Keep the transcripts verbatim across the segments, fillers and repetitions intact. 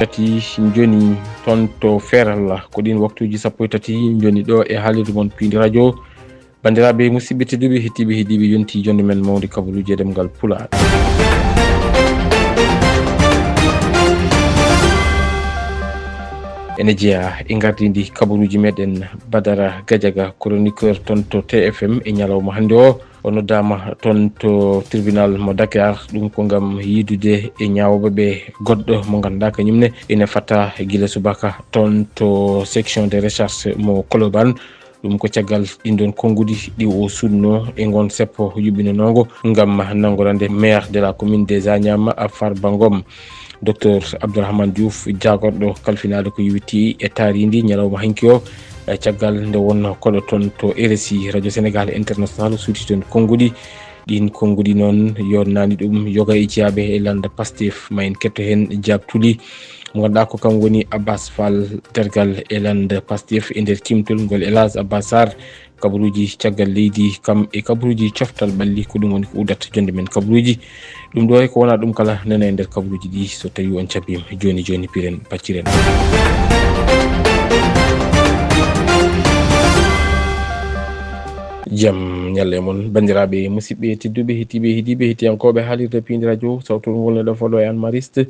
Tati njoni toon to Feeralla. Ko ɗiin waktuuji sappo e tati njoni ɗo e haalirde mon piindi radio. Banndiraaɓe, musidɓe tedduɓe, heɗtiiɓe, heɗiiɓe, yonti jonde men mawde kabaruuji e ɗemngal Pulaar. Ene jeyaa e ngardiindi kabaruuji meɗen Badara Gajaga, chroniqueur toon to T F M e ñalawma hannde o. O noddaama toon to tribunal mo Dakar, ɗum ko ngam yiidude e ñaawooɓe ɓe goɗɗo mo ngannduɗaa kañum ne ene fata gila subaka toon to section de recherche mo Colobane. Ɗum ko caggal ɗin ɗon konnguɗi ɗi o suuɗnoo e ngoon seppo yuɓɓinanoongo ngam nanngorande maire de la commune des Agnam, Farba Ngom. Docteur Abdourahmane Diouf, jaagorɗo kalfinaade ko yowiti e taariindi ñalawma hanki o, e caggal nde wonnoo koɗo toon to R S I, Radio Sénégal International, suuti toon konnguɗi. Ɗiin konnguɗi noon, yooɗnaani ɗum yoga e jiyaaɓe e lannda Pastef. Ma en ketto heen Jaab Tuli, mo ngannduɗaa ko kam woni Abbas Fall Dargal e lannda Pastef e nder cimtol ngol El Hadj Abbas Sarr. Kabaruuji caggal leydi kam e kabaruuji coftal ɓalli, ko ɗum woni ko uddata jonde men kabaruuji. Ɗum ɗo e ko wonaa ɗum kala nana e nder kabaruuji ɗi, so tawii on cabiima. Jooni jooni piren pacciren. Jam ñalle e mon, banndiraaɓe, musidɓe tedduɓe, heɗtiiɓe, heɗiiɓe, heɗtiyankooɓe haalirde piindi radio sawtol ngol neɗɗo folo e Anne Mariste.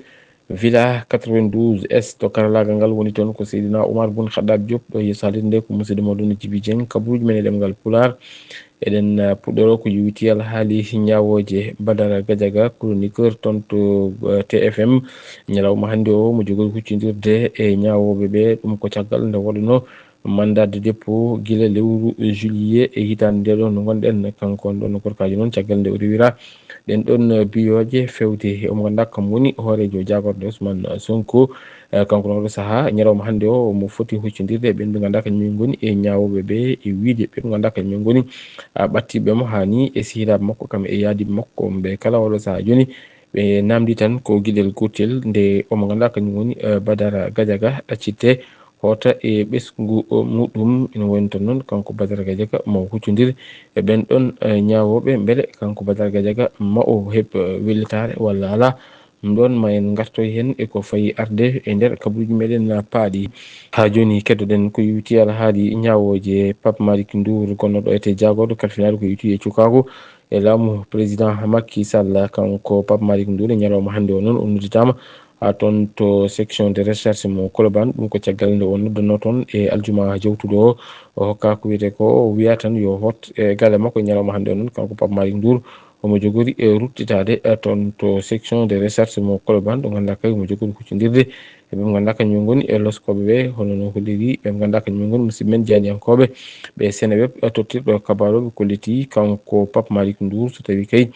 Villa quatre-vingt-douze S to karalaagal ngal woni toon ko Seydina Oumar Boun Khaddab Diop, ɗo yeeso haalirde nde ko musidɗo mooɗon Djiby Dieng, kabaruuji men e ɗemngal Pulaar. Eɗen, uh, puɗɗoroo ko yowiti alhaali ñaawooje Badara Gadiaga, chroniqueur toon to, uh, T F M. Ñalawma hannde o, mo jogori huccondirde e ñaawooɓe ɓe, ɗum ko caggal nde waɗunoo mandat de dépôt gila lewru juillet e hitaande nde ɗo no ngonɗen. Kanko on ɗon korkaajo noon, caggal nde o rewira ɗen ɗon biyooje fewde e omo ngannduɗaa kam woni hooreejo jaagorɗo Ousmane Sonko. Eh, kanko noon oɗo sahaa, ñalawma hannde o, omo foti huccondirde e ɓen ɓe ngannduɗaa kañum en ngoni e ñaawooɓe ɓe, e wiyde ɓe ɓe ngannduɗaa kañum en ngoni, ah, ɓattiiɓe mo haa ni e sehilaaɓe makko kam e yaadiiɓe makko ɓe kala oɗo sahaa jooni. Ɓe naamndi tan ko giɗel gootel nde omo ngannduɗaa kañum woni, eh, Badara Gadiaga ɗaccitte hoota e ɓesngu, eh, muɗum. Ina woni toon noon kanko Badara Gadiaga mo huccondir e ɓen ɗon, eh, ñaawooɓe mbele kanko Badara Gadiaga ma o heɓ, eh, wellitaare walla alaa. Ɗum ɗoon ma en ngartoy heen e ko fayi arde e nder kabaruuji meɗen paaɗi. Haa jooni keddoɗen ko yowiti alhaali ñaawooje Pape Malick Ndour, gonnooɗo etee jaagorɗo kalfinaaɗo ko yowiti e cukaagu e laamu président Macky Sall. Kanko Pape Malick Ndour e ñalawma hannde o noon o nodditaama, a, toon to section de recherche mo Colobane. Ɗum ko caggal nde o noddanoo toon e aljuma jawtuɗo o. O hokkaa ko wiyetee ko, o wiyaa tan yo hoot e galle makko e ñalawma hannde o noon. Kanko Pape Malick Ndour omo jogori e ruttitaade, e, toon to section de recherche mo Colobane, ɗo ngannduɗaa kay omo jogori huccondirde e ɓe ngannduɗaa kañum ngoni e loskooɓe ɓe, hono no holliri ɓe ngannduɗaa kañum ngoni musidɓe men jaaniyankooɓe ɓe Seneweb, e, tottirɗo kabaaru o ɓe kolliti kanko Pape Malick Ndour, so tawii kay, e,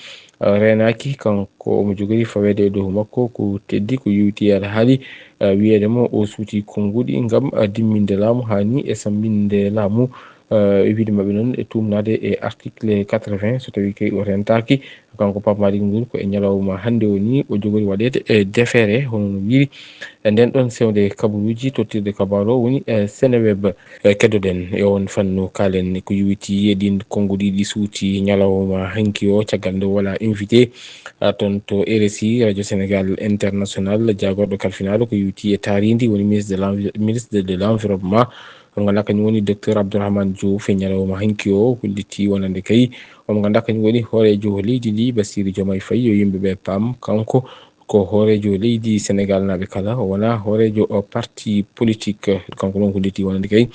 reenaaki, kanko omo jogori faweede e dow makko ko teddi, ko yowiti e alhaali, e, wiyeede mo o suuti konnguɗi ngam, e, dimminde laamu haa ni e sammbinde laamu, e, e wiyde maɓɓe noon e tuumnaade e article quatre-vingts, so tawii kay o rentaaki. Kanko Pape Malick Ndour ko e ñalawma hannde o ni o jogori waɗeede e defeere, hono no wiiri e nden ɗon sewde kabaruuji tottirde kabaaru o woni e Seneweb. E, keddoɗen e on fannu, kaalen ko yowiti e ɗin konnguɗi ɗi suuti ñalawma hanki o, caggal nde wala invité, a, toon to R S I, Radio Sénégal International, jaagorɗo kalfinaaɗo ko yowiti e taariindi, woni ministre de l'envi-, ministre de l'environnement. Mo ngannduɗaa kañum woni docteur Abdourahmane Diouf e ñalawma hanki o, holliti wonande kay omo ngannduɗaa kañum woni hooreejo leydi ndi, Bassirou Diomaye Faye, yo yimɓe ɓe paam, kanko ko hooreejo leydi Senegal naaɓe kala, o wonaa hooreejo o parti politique. Kanko noon holliti wonande kay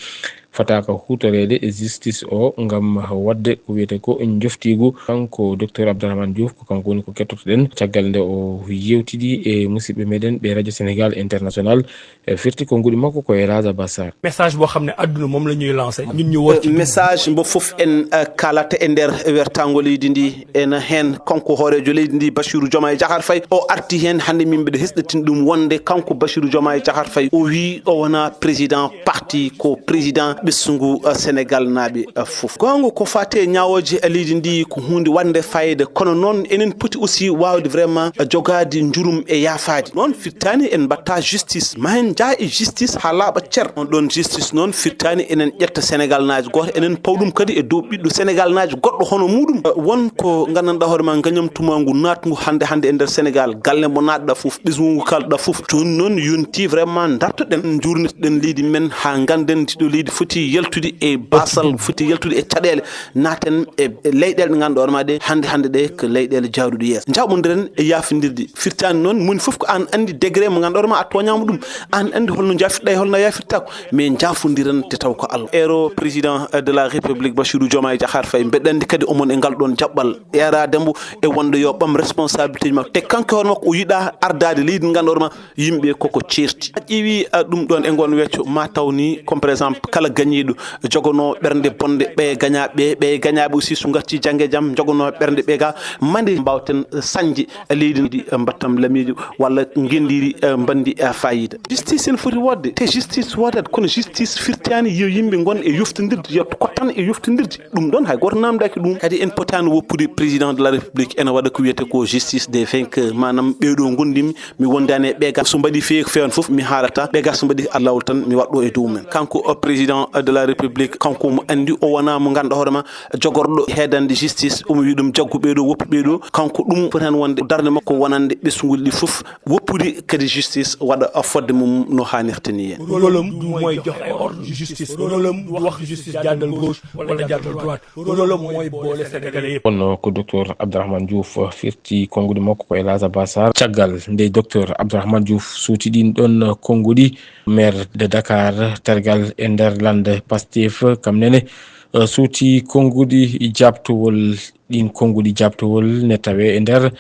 fataaka huutoreede e justice o ngam waɗde ko wiyetee ko njoftiigu. Kanko docteur Abdourahmane Diouf, ko kanko woni ko kettotoɗen caggal nde o yewtidi e musidɓe meɗen ɓe Radio Sénégal International. E, firti konnguɗi makko ko e Raja Bassar. Message boo xam ne àdduna moom la ñuy lancé, ñun ñu woo ci. Message mbo fof en, eh, kaalata e nder wertaango leydi ndi, ena heen kanko hooreejo leydi ndi, Bassirou Diomaye Diakhar Faye. O arti heen hannde, min mbiɗa hesɗitin ɗum wonde kanko Bassirou Diomaye Diakhar Faye, o wii o wonaa président parti, ko président ɓesngu, eh, Senegal naaɓe, eh, fof. Goonga ko faati e ñaawooje, eh, leydi ndi ko huunde waɗnde fayida, kono noon enen poti aussi waawde vraiment, eh, jogaade njurum e yaafaade. Noon firtaani en mbatta justice, ma en njah e justice haa laaɓa cer. On ɗoon justice noon firtaani enen ƴetta Senegal naajo gooto, enen paw ɗum kadi e dow ɓiɗɗo Senegal naajo goɗɗo hono muɗum. Eh, won ko nganndanɗaa hoore ma ngañam tumaangu naatngu hannde hannde e nder Senegal, galle mo naatɗa fof, ɓesngu ngu kalɗa fof. Jooni noon yonti vraiment dartoɗen, njuurnitoɗen leydi men haa ngannden ndiɗo leydi foti yaltude e basal, foti yaltude e caɗeele, naaten e, e leyɗeele ɗe ngannduɗaa hoore ma ɗe hannde hannde ɗe ko leyɗeele jaaruɗe yeeso. Njaɓondiren e yaafondirde. Firtaani noon moni fof ko aan anndi degré mo ngannduɗaa hoore ma a tooñaama ɗum. Aan anndi holno njaafirɗa e holno a yaafirtaako. Mais njaafondiren te taw ko Allah. Eero président de la République Bassirou Diomaye Diakhar Faye, mbeɗa anndi kadi omon e ngal ɗoon jaɓɓal. Eeraade mbo e wonde yo ɓam responsabilité ji makko. Te kanko hoore makko o yiɗa ardaade leydi ndi ngannduɗaa hoore ma yimɓe koko ceerti. A ƴeewi, a, ɗum ɗoon e ngoon wecco, ma taw ni, comme par exemple, kala gañiiɗo jogonoo ɓernde bonde, ɓe gañaaɓe, ɓe gañaaɓe aussi so ngarti jannge jam, jogonoo ɓernde ɓe ga, mande mbaawten sañde leydi ndi, mbattam lamiijo walla ngenndiri, eh, mbandi, eh, fayida. Justice ene foti woodde, te justice woodat, kono justice firtaani yo yimɓe ngon e yoftindirde, yo kottan e yoftindirde. Ɗum ɗoon hay gooto naamndaaki ɗum. Kadi en potaani woppude président de la République ene waɗa ko wiyetee ko justice des vainqueurs, maanaam ɓeeɗo ngondimi, mi wondaani e ɓeega. So mbaɗi feewi ko feewan fof, mi haalata. Ɓeega so mbaɗi alaa laawol tan, mi waɗɗo e dow mum en. Kanko o président de la République, kanko omo anndi, o wonaa mo ngannduɗaa hoore ma jogorɗo heedande justice, omo wiya ɗum jaggu ɓeeɗo, woppu ɓeeɗo. Kanko ɗum foti heen wonde darnde makko wonande ɓesnguuji ɗi fof, woppude kadi justice waɗa fodde mum no haanirta ni en. Rôle am du mooy jox ay ordre justice. Rôle am du wax justice jàddal gauche wala jàddal droite. Rôle am mooy boole Sénégalais yëpp. Kono ko docteur Abdourahmane Diouf firti konnguɗi makko ko El Hadj Abbas Sarr. Caggal nde docteur Abdourahmane Diouf suuti ɗin ɗon konnguɗi, maire de Dakar, tergal e nder lande Pastef, kam nene, eh, suuti konnguɗi jaabtowol, ɗin konnguɗi jaabtowol ne tawe e nder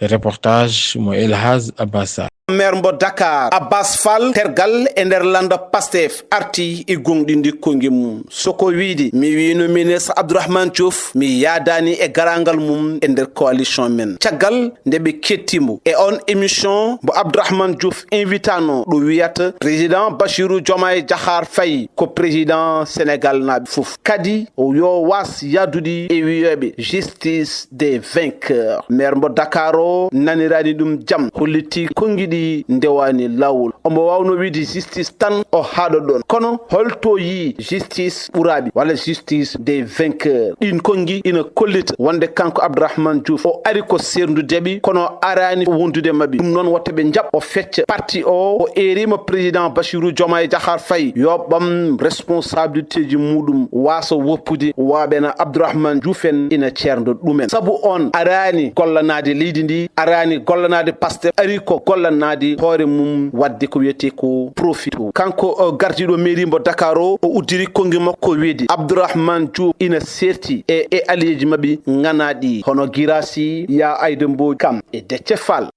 reportage mo El Hadj Abbas Sarr. Maire mbo Dakar, Abbas Fall, tergal e nder landa Pastef, arti e gonɗinde konngi mum. Soko wiide, mi wiino ministre Abdourahmane Diouf, mi yaadaani e garaangal mum e nder coalition men. Caggal nde ɓe ketti mbo e on émission mbo Abdourahmane Diouf invitano, ɗo wiyata président Bassirou Diomaye Diakhar Faye ko président Sénégal naaɓe fof. Kadi o yo was yaadude e wiyeeɓe justice des vainqueurs. Maire mbo Dakar o nanirani ɗum jam, holliti konngi ɗi ndewani laawol. Omo waawno wiide justice tan o haɗo ɗon. Kono holto yi justice ɓuraaɓe walla justice des vainqueurs? Ɗin konngi ina kollita wonde kanko Abdourahmane Diouf o ari ko serndude ɓe, kono o araani wondude maɓɓe. Ɗum noon wota ɓe njaɓ o fecca parti o. O eerima président Bassirou Diomaye Diakhar Faye yo ɓam responsabilité ji muɗum, waasa woppude waaɓe no Abdourahmane Diouf en ina ceerndo ɗumen. Sabu on araani gollanaade leydi ndi, araani gollanaade Pastef, ari ko gollanaade hoore mum, waɗde ko wiyetee ko profito. Kanko o gardiiɗo mairie mbo Dakar o, o uddiri konngi makko wiide Abdourahmane Diouf ina serti e, e alliéji maɓɓe ŋanaaɗi hono Guirassy, Ya Aïda Mbodj, Kam e Déthié Fall.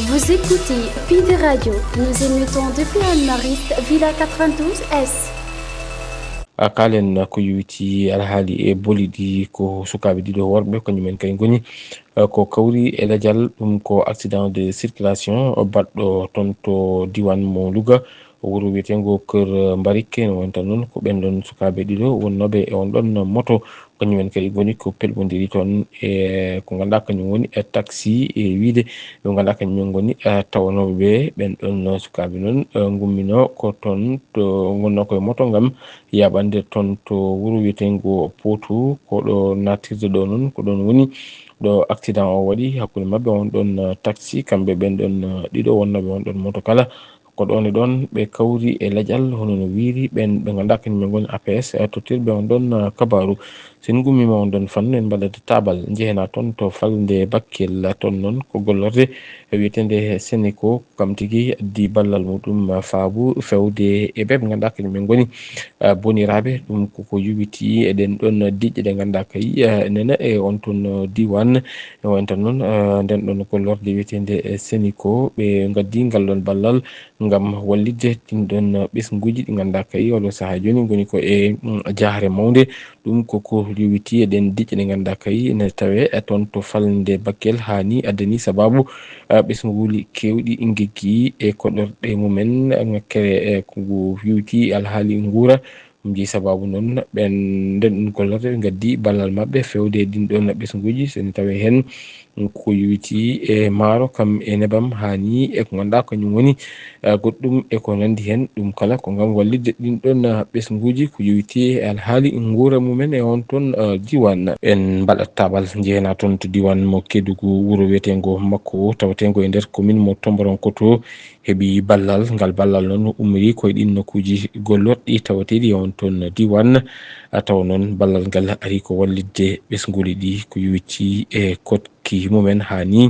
Vous écoutez Pi de Radio. Nous émettons depuis Anne-Mariste, Villa quatre-vingt-douze S. A kaalen ko yowiti alhaali e boliɗi, ko sukaaɓe ɗiɗo worɓe, kañumen kay ngoni, eh, ko kawri e lajal, ɗum ko accident de circulation baɗɗo toon to diiwaan mo Louga, wuro wiyeteengo Kër Mbarikke. No wonta noon ko ɓeen ɗoon sukaaɓe ɗiɗo wonnooɓe e on ɗoon moto, kañumen kadi ngoni ko pelɓondiri toon e ko ngannduɗaa kañum woni e taxi, e wiyde ɓe ngannduɗaa kañum ngoni, eh, tawanooɓe ɓe. Ɓeen ɗoon sukaaɓe noon, eh, ngumminoo ko toon to ngonnoo ko e moto ngam yaaɓande toon to wuro wiyeteengo Potou. Ko ɗo naattirde ɗo noon, ko ɗoon woni ɗo accident o waɗi hakkunde maɓɓe on ɗoon, eh, taxi, kamɓe ɓeen ɗoon, eh, ɗiɗo wonnooɓe on ɗoon moto kala. Ko ɗoon e ɗoon ɓe kawri e lajal, hono no wiiri ɓeen ɓe ngannduɗaa kañum en ngoni A P S, eh, tottirɓe on ɗoon, eh, kabaaru. So en ngummiima on ɗoon fannu, en mbaɗat taabal, njehena toon to falnde Bakkel, toon noon ko gollorde wiyeteende Senico, kam tigi addi ballal muɗum faabu fewde e ɓe ɓe ngannduɗaa kañum en ngoni, eh, boniraaɓe. Ɗum koko yowiti e ɗeen ɗoon diƴƴe ɗe ngannduɗaa kay, eh, nena e on toon diiwaan. E wonta noon, eh, ndeen ɗoon gollorde wiyeteende, eh, Senico, ɓe ngaddi ngal ɗoon ballal ngam wallitde ɗiin ɗoon ɓesnguuji ɗi ngannduɗaa kay, oo ɗoo sahaa jooni ngoni ko e, mm, jahre mawnde. Ɗum koko yowiti e ɗeen diƴƴe ɗe ngannduɗaa kay, ene tawee e toon to falnde Bakkel, haa ni addani sabaabu, eh, ɓesnguuli keewɗi ngeggi e koɗorɗe mumen. Ŋakkere, eh, ko ngu yowiti alhaali nguura, Ɗum jeyi sababu noon ɓen nden ɗum gollorɗe ɓe ngaddi ballal maɓɓe fewde e ɗin ɗon ɓesnguuji, so ene tawee heen ko yowitii e maaro kam e nebam, haa nii e ko ngannduɗaa kañum woni, eh, goɗɗum e ko nanndi heen. Ɗum kala ko ngam wallitde ɗin ɗon, eh, ɓesnguuji ko yowitii e alhaali nguura mumen e on ton, eh, diiwaan. En mbaɗat taaɓal njeyanaa toon to diiwaan mo Kedugu, wuro wiyeteengo Makko, taweteengo e nder commune mo Tomboronkoto, heɓi ballal. Ngal ballal noon ummori ko e ɗin nokkuuji gollorɗi tawateeɗi e on ton diiwaan. A tawa noon ballal ngal ari ko wallitde ɓesnguuli ɗi ko yowitii e koɗki mumen, haa nii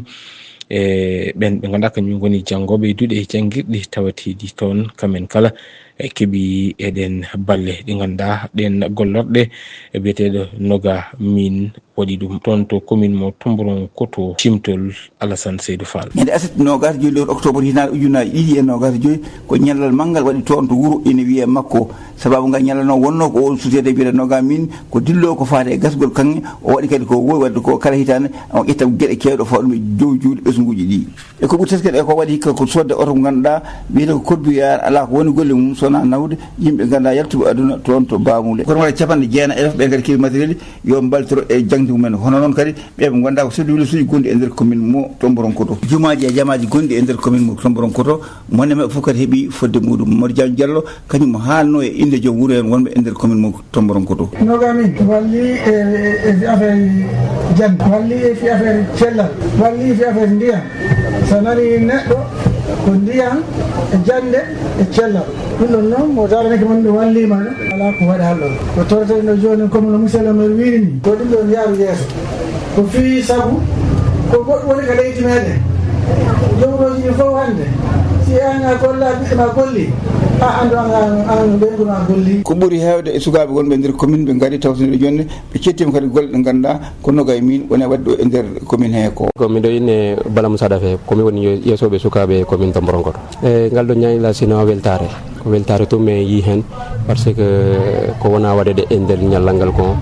e ɓen ɓe ngannduɗaa kañum ngoni janngooɓe e duɗe janngirɗi tawateeɗi toon. Kamɓe kala e keɓi e ɗen balle ɗe ngannduɗaa ɗen gollorɗe e biyeteeɗo Noga Min waɗi ɗum toon to commune mo Tomboronkoto, cimtol Alassane Seydou Fall. Ñande aset noogaas e joy lewru octobre hitaande ujunaaji ɗiɗi e noogaas e joy, ko ñallal manngal waɗi toon to wuro ene wiyee Makko. Sababu ngal ñallal noon wonnoo ko o société biyetee Noga Min ko dillo ko faati e gasgol kaŋŋe, o waɗi kadi ko wowi waɗde ko kala hitaande, o ƴetta geɗe keewɗe fawɗe e jow juuɗe ɓesnguuji ɗi. E ko ɓuri teskede e ko waɗi hikka ko soodde oto mo ngannduɗaa wiyetee ko corbillard, alaa ko woni golle mum so wonaa nawde yimɓe ngannduɗaa yaltuɓe aduna toon to Bamule. Kono waɗa capanɗe jeenayi e ɓe kadi keɓi matériel yo mballitoro e jaŋde mumen. Hono noon kadi ɓe ɓe ngannduɗaa ko chef de village uji gonɗi e nder commune mo Tomboronkoto. Jumaaji e jamaaji gonɗi e nder commune mo Tomboronkoto, mo ne maɓɓe fof kadi heɓi fodde muɗum. Mamadou Diagne Diallo kañum mo haalno e innde joom wuro en wonɓe e nder commune mo Tomboronkoto. Noga Min walli e, e, e fi affaire jannde, walli e fi affaire cellal, walli e fi affaire ndiyam. So nani neɗɗo ko ndiyam e jannde e cellal. Ɗum ɗon noon mo daranike mon ɗo wallima ɗum. Alaa ko waɗa ɗo. Ko toreten ɗo jooni comme no monsieur le maire wiiri ni. Ko ɗum ɗon yaaru yeeso. Ko fii sabu ko goɗɗum woni ka leydi meɗen. Jowroji ɗi fof hannde, si an a golla, ɓiɗɗo ma golli, a anndu an, an, an ɓeyngu ma golli. Ko ɓuri heewde e sukaaɓe wonɓe e nder commune ɓe ngari tawtinde jonne, ɓe cettiima kadi golle ɗe ngannduɗaa ko Noga Min woni waɗde ɗo e nder commune he ko. Ko miɗo inne Bala Moussa Dafe, ko mi woni yo-, yeesooɓe sukaaɓe commune Tomboronkoto. E ngal ɗo ñaayla sino weltaare. Ko weltaare tun men yii heen, par ce que ko wona waɗeede e nder ñallal ngal ko,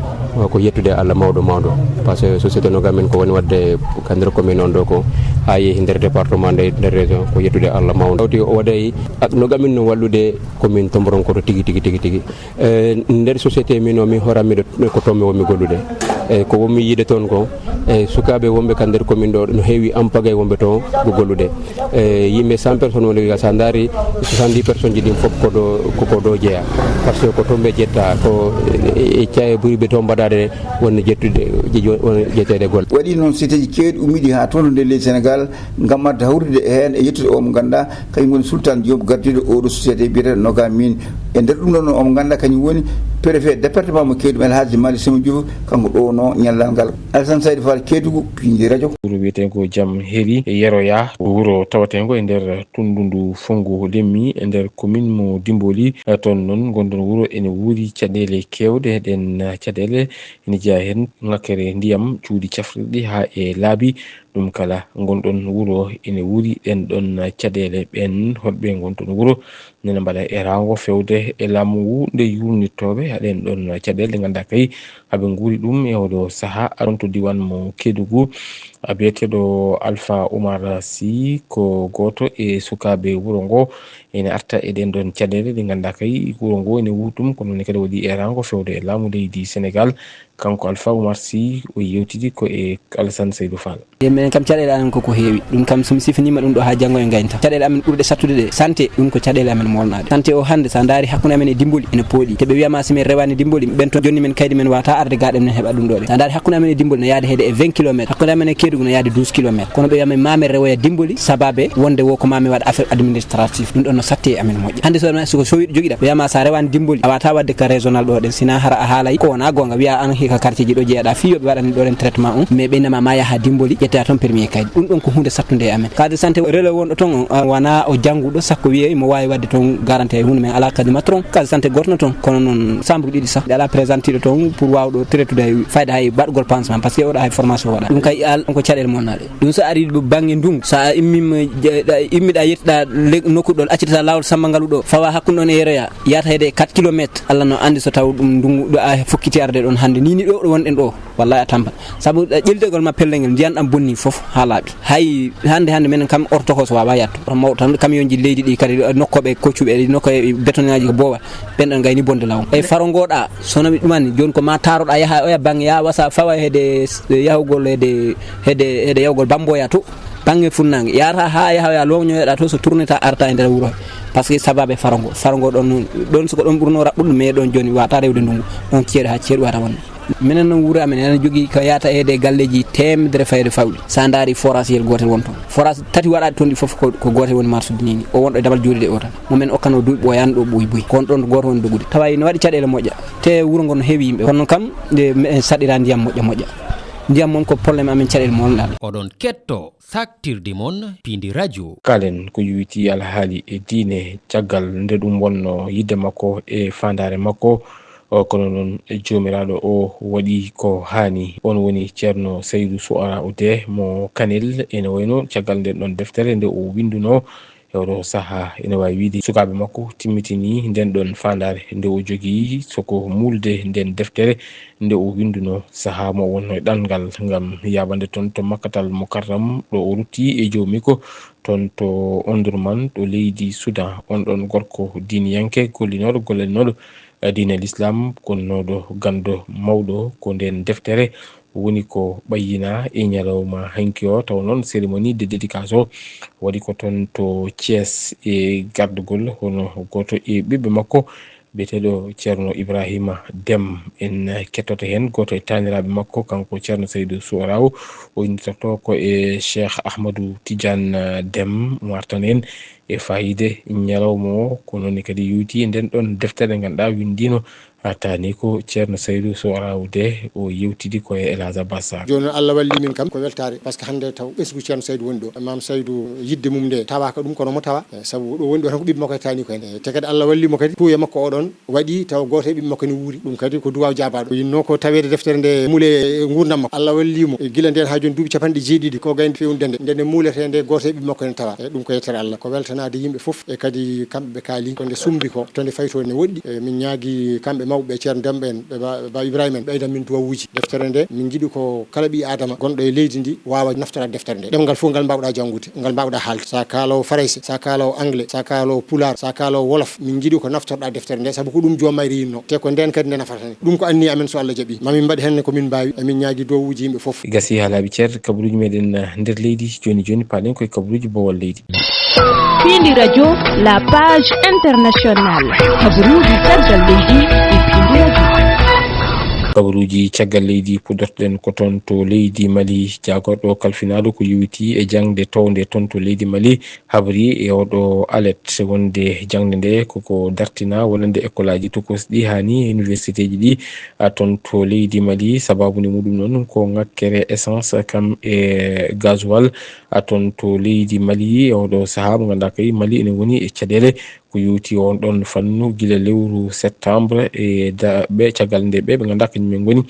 ko yettude Allah mawɗo mawɗo. Par ce que société Noga Min ko woni waɗde ka nder commune on ɗo ko, haa yehi nder département, nder, nder région, ko yettude Allah mawɗo. Tawti o waɗay, a, Noga Min no wallude commune Tomboronkoto tigi, tigi, tigi, tigi. E nder société min o, mi hoora miɗo, ko toon mi wonmi gollude. E ko wonmi yiide toon ko, e sukaaɓe wonɓe ka nder commune ɗo no heewi en pagaille wonɓe toon ko gollude. E yimɓe cent personnes woni ga, so a ndaari soixante-dix personnes ji ɗin fof ko ɗo, ko, ko ɗo jeyaa. Par ce que ko toon ɓe jetta, ko e, e caye ɓuri ɓe toon mbaɗaade wonde jettude, je-, wonde jetteede golle. Waɗi noon sociétéji keewɗi ummiiɗi haa toon to nder leydi Sénégal ngam adda hawrude heen e yettude o mo ngannduɗaa kañum woni Sultan Diop, gardiiɗo oɗo société biyeteeɗo Noga Min. E nder ɗum ɗon, omo ngannduɗaa kañum woni préfet département mo Kédougou, El Hadji Malick Sema Diouf, kanko ɗowno ñallal ngal. Alassane Saydou Fall, Kédougou, Piindi Radio. Wuro wiyeteengo Jam Heri e Yeroya, ko wuro taweteengo e nder tunndundu Fongo Lemmi, e nder commune mo Dimboli. E toon noon, ngonɗon wuro ene wuuri caɗeele keewɗe. Ɗeen caɗeele ene jeyaa heen ŋakkere ndiyam, cuuɗi cafrirɗi haa e laabi. Ɗum kala, ngonɗon wuro ene wuuri ɗeen ɗoon caɗeele. Ɓeen holɓe ngonɗon wuro nene mbaɗa e raango fewde e laamu ngu nde yuurnitooɓe haɗen ɗoon caɗeele ɗe ngannduɗaa kay aɓe nguuri ɗum e oɗo sahaa. Aron to diiwaan mo Kedugu, a biyeteeɗo Alpha Oumar Sy ko gooto e sukaaɓe wuro ngo, ene arta e ɗeen ɗoon caɗeele ɗe ngannduɗaa kay wuro ngo ene wuuri ɗum, kono ne kadi waɗi e raango fewde e laamu leydi Senegaal. Kanko Alpha Oumar Sy, o yewtidi ko e Alassane Seydou Fall. E minen kam, caɗeele amen ko, ko heewi. Ɗum kam, so mi sifinii ma ɗum ɗo haa janngo en ngaynta. Caɗeele amen ɓurɗe sattude ɗe, santé, ɗum ko caɗeele amen molnaaɗe. Santé o hannde, so a ndaari hakkunde amen e Dimboli, ene pooɗi. Te ɓe wiya ma, si min rewaani Dimboli, ɓen toon jonni men kaydi men waawata arde gaa ɗe men heɓa ɗum ɗo ɗe. So a ndaari hakkunde amen e Dimboli, no yaade heede e vingt kilomètres. Hakkunde amen e Kedugu, no yaade douze kilomètres. Kono ɓe wiya ma, ma min rewoya Dimboli, sababe wonde wo ko ma min waɗa affaire administratif. Ɗum ɗon no satti e amen moƴƴa. Hannde so, so ko sowiiɗo jogiɗa, ɓe wiya ma, so a rewaani Dimboli, a waawata waɗde ka régional ɗo ɗen. Sina hara a haalay, ko wona goonga. Wiya an hikka quartier ji ɗo jeyaɗa, fii yo ɓe waɗane ɗo ɗen traitement on, mais ɓe innama ma yaha Dimboli, ƴetta toon premier kaydi. Ɗum ɗon ko huunde sattunde e amen. Case de santé relais wonɗo toon on, a, wona o jannguɗo, sakko wiye mo waawi waɗde toon garanti hay huunde, men alaa kadi matron. Case de santé goɗɗo no toon, kono noon chambre ɗiɗi sah, ɓe alaa présenté ɗo toon pour waawɗo traitude hay fayda hay baɗgol pansement, parce que oɗo hay formation waɗa. Ɗum kay al-, ko caɗeele molnaaɗe. Ɗum so ari ɗo bannge ndungu, so a immima je-, ɗa, immiɗa yettuɗa le-, nokku ɗo, accitata laawol Samba Ngalu ɗo, fawa hakkunde on e Yeroya, yahata heede e quatre kilomètres. Allah no anndi so taw ɗum ndungu ɗo a fokkiti arde ɗon hannde. Ni, ni ɗo, ɗo wonɗen ɗo, wallahi a tampat. Sabu, eh, ƴellitagol ma pellel ngel, ndiyan ɗam bonni. Fof haa laaɓi. Hay hannde, hannde menen kam ortokos waawaa yatto. Mawɗo tan kamiyonji leydi ɗi kadi, nokkooɓe koccuɓe, nokkooɓe betonaaji ko boowal. Ɓen ɗon ngayni bonde law. E faro ngo ɗa, so no mi ɗumani, jooni ko ma taaroɗa yaha oya bannge, ya wasa fawa heede, yahugol heede, heede, heede yahugol Bamboya to, bannge funnaange. Yahata haa yaha oya looñoyoɗa to, so tourneta arta e nder wuro he. Parce que sababu e faro ngo. Faro ngo ɗon, ɗon soko ɗon ɓurno raɓɓude, mais ɗon jooni wata rewde ndungu. Ɗon ceeɗu haa ceeɗu wata wonde. Minen noon wuro amen ene jogii ko yahata e heede galleeji teemedere fayde fawɗi. Sa ndaari forage yel gootel won toon. Forage tati waɗaaɗi toon ɗi fof ko, ko gootel woni marsude nii ni. O won ɗo e dabal jooɗiiɗe o tan. Mo men okkano duuɓi ɓooyaani ɗo ɓooyi buy. Ko on ɗon gooto woni dogude. Tawa ene waɗi caɗeele moƴƴa. Te wuro ngo no heewi yimɓe. Kono noon kam, nde meɗen saɗira ndiyam moƴƴa moƴƴa. Ndiyam mon ko problème amen caɗeele mo wonɗa. Oɗon ketto saktirde mon Pindi Radio. Kalen ko yowitii alhaali e diine caggal nde ɗum wonno yidde makko e faandaare makko. O, kono noon joomiraaɗo o waɗi ko haani. On woni Ceerno Saydu Su'ara Ude mo Kanel. Ene wayno caggal nden ɗon deftere nde o winndunoo e oɗo sahaa, ene waawi wiyde sukaaɓe makko timmitinii nden ɗon faandaare nde o jogii soko muulde nden deftere nde o winndunoo sahaa mo o wonnoo e ɗanngal ngam yaaɓande toon to Makkatal Mukarram ɗo o rutti e joomi ko toon to Omdurman ɗo leydi Sudan. On ɗon gorko diiniyanke gollinooɗo gollanooɗo diine Lislaam, gonnooɗo ganndo mawɗo ko nden deftere woni ko ɓayyinaa e ñalawma hanki o. Taw noon cérémonie de dédicace o waɗi ko toon to Thiès e gardagol hono gooto e ɓiɓɓe makko biyeteeɗo Ceerno Ibrahima Dem. En kettoto heen gooto e taaniraaɓe makko, kanko Ceerno Saydu Su'ara o, o innditorto ko e Cheikh Ahmadou Tidiane Dem, mo artan en e fayde ñalawma o. Ko noon ne kadi yowti e nden ɗon deftere nde ngannduɗaa winndiino, a taani ko Ceerno Saydu Su'ara Ude, o yewtidi ko e El Hadj Abbas Sarr. Jooni noon Allah walli min kam ko weltaare, par ce que hannde taw ɓesngu Ceerno Saydu woni ɗo. Maam Saydu yidde mum nde tawaaka ɗum kono mo tawa, eh, sabu ɗo woni ɗo tan ko ɓiɓɓe makko e taani ko heen. Eh, te kadi Allah walli mo kadi, tuuya makko o ɗon waɗi taw gooto e ɓiɓɓe makko ne wuuri. Ɗum kadi ko duwaaw jaabaaɗo. O yinnoo ko taweede deftere nde muule e nguurndam makko. Allah walli mo e gila ndeen haa jooni duuɓi capanɗe jeeɗiɗi ko gaynde feewnde nde. Nde nde muuletee nde gooto e ɓiɓɓe makko ne tawa. E ɗum ko yettere Allah. Ko weltanaade yimɓe fof e kadi kamɓe ɓe kaali ko nde sumbi ko to nde faytoo ne woɗɗi. E min ñaagi kamɓe mawɓe ɓe Ceerno Demɓe en, ɓe ba, ba Ibrahima en, ɓeydan min duwawuuji. Deftere nde min njiɗi ko kala ɓii Aadama gonɗo e leydi ndi waawa naftoraade deftere nde. Ɗemngal fof ngal mbaawɗaa janngude, ngal mbaawɗaa haalde. Sa kaaloowo farayse, sa kaaloowo anglais, sa kaaloowo pulaar, sa kaaloowo wolof, min njiɗi ko naftorɗaa deftere nde, sabu ko ɗum joom mayre yinnoo. Te ko ndeen kadi nde nafata en. Ɗum ko anniya amen so Allah jaɓi. Ma min mbaɗ heen ko min mbaawi. Emin ñaagi duwawuuji yimɓe fof. Gasi haa laaɓi cer, kabaruuji meɗen, eh, nder leydi. Jooni jooni paaɗen koye kabaruuji boowal leydi. Pindi Radio, la page internationale. Kabaruuji caggal leydi e Pindi Radio. Kabaruuji caggal leydi puɗɗortoɗen ko toon to leydi Mali. Jaagorɗo kalfinaaɗo ko yowiti e jaŋde townde toon to leydi Mali habri e oɗo alet wonde jaŋde nde koko dartina wonande école aji tokosɗi haa ni université ji ɗi, a, toon to leydi Mali. Sababu ni muɗum noon ko ŋakkere essence kam e gasoil, a, toon to leydi Mali e oɗo sahaa mo ngannduɗaa kay Mali ene woni e caɗeele. Ko yowti on ɗon fannu gila lewru septembre e da-, ɓe caggal nde ɓe, ɓe ngannduɗaa kañum en ngoni,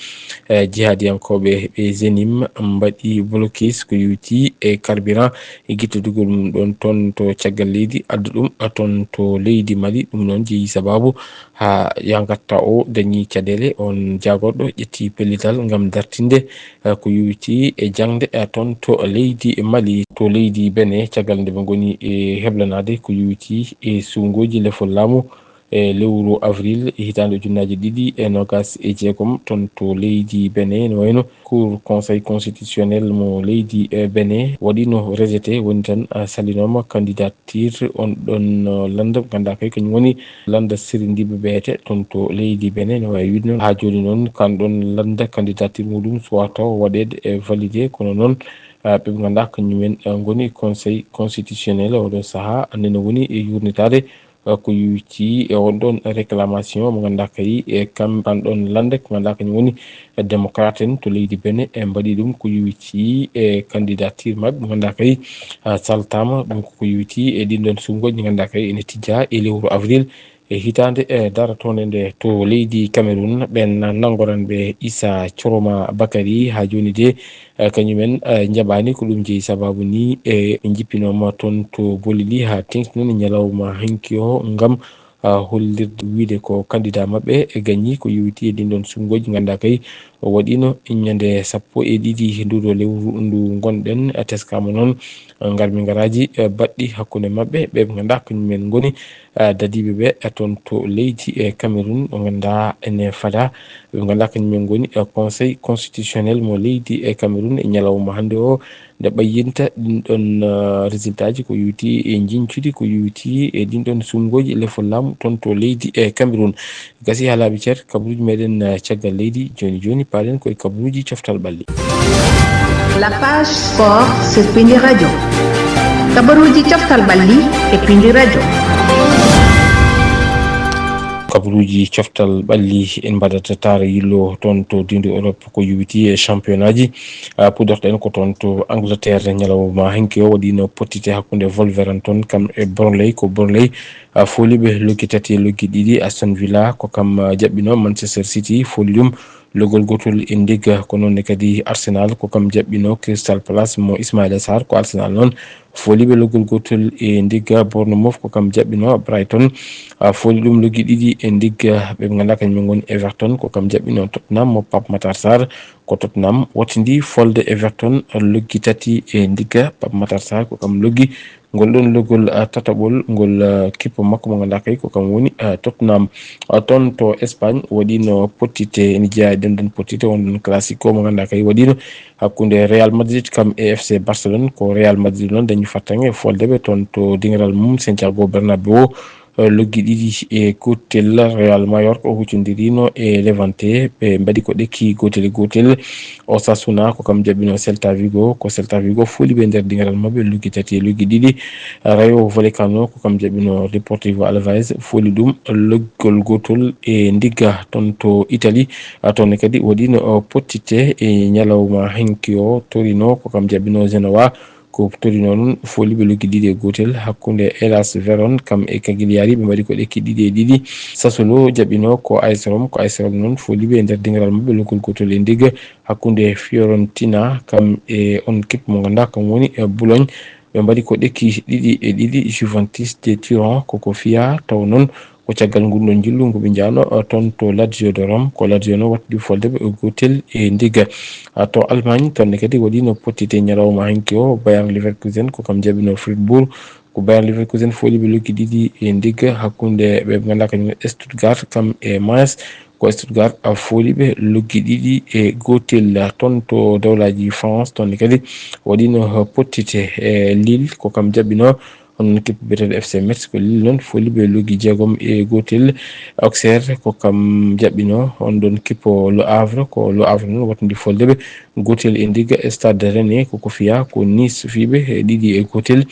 eh, jihadiyankooɓe ɓe Zenim mbaɗi blocus ko yowti e carburant e gittodugol mum ɗon toon to caggal leydi, adda ɗum toon to leydi Mali. Ɗum noon jeyi sababu haa yangatta o dañi caɗeele. On jaagorɗo ƴetti pellital ngam dartinde, eh, ko yowiti e jaŋde, eh, toon to leydi Mali, to leydi Benin, caggal nde ɓe ngoni e heblanaade ko yowiti e suɓngooji lefol laamu e lewru avril e hitaande ujunnaaji ɗiɗi e noogas e jeegom, toon to leydi Benin, no wayno Cour Conseil Constitutionnel mo leydi, eh, Benin waɗino rejeté, woni tan, ah, salinooma candidature on ɗon, oh, lannda, ngannduɗaa kay kañum woni lannda sirndiiɓe ɓeete toon to leydi Benin. No waawi wiide noon, haa jooni noon, kan ɗon lannda candidature muɗum suwaa taw waɗeede e validé, kono noon, ah, ɓe ngannduɗaa kañum en, ah, ngoni Conseil Constitutionnel oɗo sahaa, annene woni e yurnitaade, eh, ko yowiti e on ɗon réclamation mo ngannduɗaa kay e kam, kan ɗon lannda ko ngannduɗaa kañum woni, eh, démocrate en to leydi Benin, e mbaɗi ɗum ko yowiti e candidature maɓɓe mo ngannduɗaa kay, ah, saltaama. Ɗum ko ko yowiti e ɗin ɗon suɓngooji ɗi ngannduɗaa kay ene tijja e lewru avril e hitaande, eh, daratoonde nde to leydi Cameroun. Ɓen nanngoranɓe Issa Choroma Bakary haa jooni de, eh, kañum en, eh, njaɓaani. Ko ɗum jeyi sababu ni, eh, ɓe njippinooma toon to Bolili haa teeŋtini ñalawma hanki o ngam, ah, hollirde wiyde ko candidat maɓɓe e gañi ko yowiti e ɗin ɗon suɓngooji ngannduɗaa kay waɗiino ñande sappo e ɗiɗi nduɗo lewru ndu ngonɗen. Teskaama noon ngarmi ngaraaji baɗɗi hakkunde maɓɓe, ɓe ɓe ngannduɗaa kañum en ngoni dadiiɓe ɓe toon to leydi e Cameroun, ɓe ngannduɗaa ene fada, ɓe ngannduɗaa kañum en ngoni Conseil constitutionnel mo leydi e Cameroun e ñalawma hannde o, nde ɓayyinta ɗin ɗon résultat ji ko yowiti e njiñcudi, ko yowiti e ɗin ɗon suɓngooji lefol laamu toon to leydi e Cameroun. Gasi haa laaɓi cer, kabaruuji meɗen caggal leydi jooni jooni, paalen koye kabaruuji coftal ɓalli. La page sport sur Pindi Radio. Kabaruuji coftal ɓalli e Pindi Radio. Kabaruuji coftal ɓalli en mbaɗata taara yillo toon to diiwdi Europe ko yowiti e championnat ji. Puɗɗorɗen ko toon to Angleterre ñalawma hanki o waɗiino pottite hakkunde Wolverhampton kam e Burnley, ko Burnley fooli ɓe loggi tati e loggi ɗiɗi. Aston Villa ko kam jaɓɓino Manchester City, fooli ɗum loggol gotol e ndigga. Ko noon ne kadi Arsenal ko kam jaɓɓino Crystal Palace mo Ismaila Sarr, ko Arsenal noon fooli ɓe loggol gotol e ndigga. Bournemouth ko kam jaɓɓino Brighton, fooli ɗum loggi ɗiɗi e ndigga. Ɓe ɓe ngannduɗaa kañum en ngoni Everton, ko kam jaɓɓino Tottenham mo Pape Matar Sarr, ko Tottenham watindi folde Everton loggi tati e ndigga. Pape Matar Sarr ko kam loggi ngol ɗon loggol tataɓol ngol kippo makko mo ngannduɗaa kay ko kam woni Tottenham. Toon to Espagne waɗiino pottite, ene jeyaa e ɗen ɗon pottite, won ɗon classico mo ngannduɗaa kay waɗiino hakkunde Real Madrid kam e F C Barcelone. Ko Real Madrid noon dañi fartaŋŋe e folde ɓe toon to diŋiral mum Santiago Bernabeu, loggi ɗiɗi e gootel. Real Mallorca o huccondirino e Levante, ɓe mbaɗi ko ɗekki gootel e gootel. Osasuna ko kam jaɓɓino Celta Vigo, ko Celta Vigo fooli ɓe nder diŋiral maɓɓe loggi tati e loggi ɗiɗi. Rayo Vallecano ko kam jaɓɓino Deportivo Alaves, fooli ɗum loggol gotol e ndigga toon to Italie. Toon ne kadi waɗiino pottite e ñalawma hanki o. Torino ko kam jaɓɓino Genoa, ko Torino noon fooli ɓe loggi ɗiɗi e gootel hakkunde Hellas Verona kam e Cagliari, ɓe mbaɗi ko ɗekki ɗiɗi e ɗiɗi. Sassuolo jaɓɓino ko A S Rome, ko A S Rome noon fooli ɓe e nder diŋiral maɓɓe loggol gotol e ndigga hakkunde Fiorentina kam e on kip mo ngannduɗaa kam woni Boulogne, ɓe mbaɗi ko ɗekki ɗiɗi e ɗiɗi. Juventus de Turin koko fiya taw noon ko caggal ngun ɗon njillu ngu ɓe njahno toon to Lazio de Rome, ko Lazio noon wattidi folde ɓe e gootel e ndigga. To Allemagne toon ne kadi waɗiino pottite ñalawma hanki o. Bayern Leverkusen ko kam jaɓɓino Freiburg, ko Bayern Leverkusen fooli ɓe loggi ɗiɗi e ndigga hakkunde ɓe ɓe ngannduɗaa kañum Stuttgart kam e Mainz, ko Stuttgart fooli ɓe loggi ɗiɗi e gootel. Toon to dawlaaji France toon ne kadi waɗiino pottite e Lille ko kam jaɓɓino on kippo biyeteeɗo F C Metz, ko Lille noon fooli ɓe loggi jeegom e gootel. Auxerre ko kam jaɓɓino on ɗon kippo Le Havre, ko Le Havre noon wattidi folde ɓe gootel e ndigga. Stade Rennais koko fiya ko Nice fiiɓe e ɗiɗi e gootel.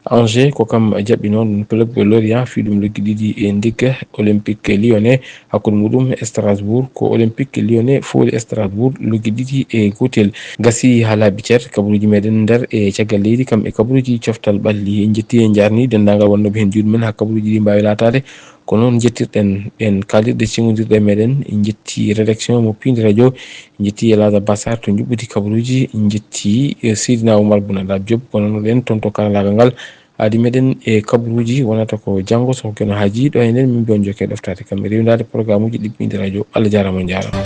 Angers ko kam jaɓɓino ɗum club Lorient fii ɗum loggi ɗiɗi e ndigga. Olympique Lyonnais hakkunde muɗum e Strasbourg, ko Olympique Lyonnais fooli Strasbourg loggi ɗiɗi e gootel. Gasi haa laaɓi cer, kabaruuji meɗen nder e caggal leydi kam e kabaruuji coftal ɓalli. En njetti en njaarni denndaangal wonnooɓe heen juuɗe men haa kabaruuji ɗi mbaawi laataade. Ko noon njettirɗen ɓeen kaalirɗe ceŋondirɗe meɗen. En njetti rédaction mo Pindi Radio, en njetti Elhadj Abbas Sarr to njuɓɓudi kabaruuji, en njetti Seydina Oumar Boun Abdallah Diop ko noon ɗen toon to karalaagal ngal. Aadi meɗen e kabaruuji wonata ko janngo so ko keno haaji ɗo e nden min mbiyon jokke ɗoftaade kam e rewndaade programuuji ɗi Pindi Radio. Allah jaaraama, on njaaraama.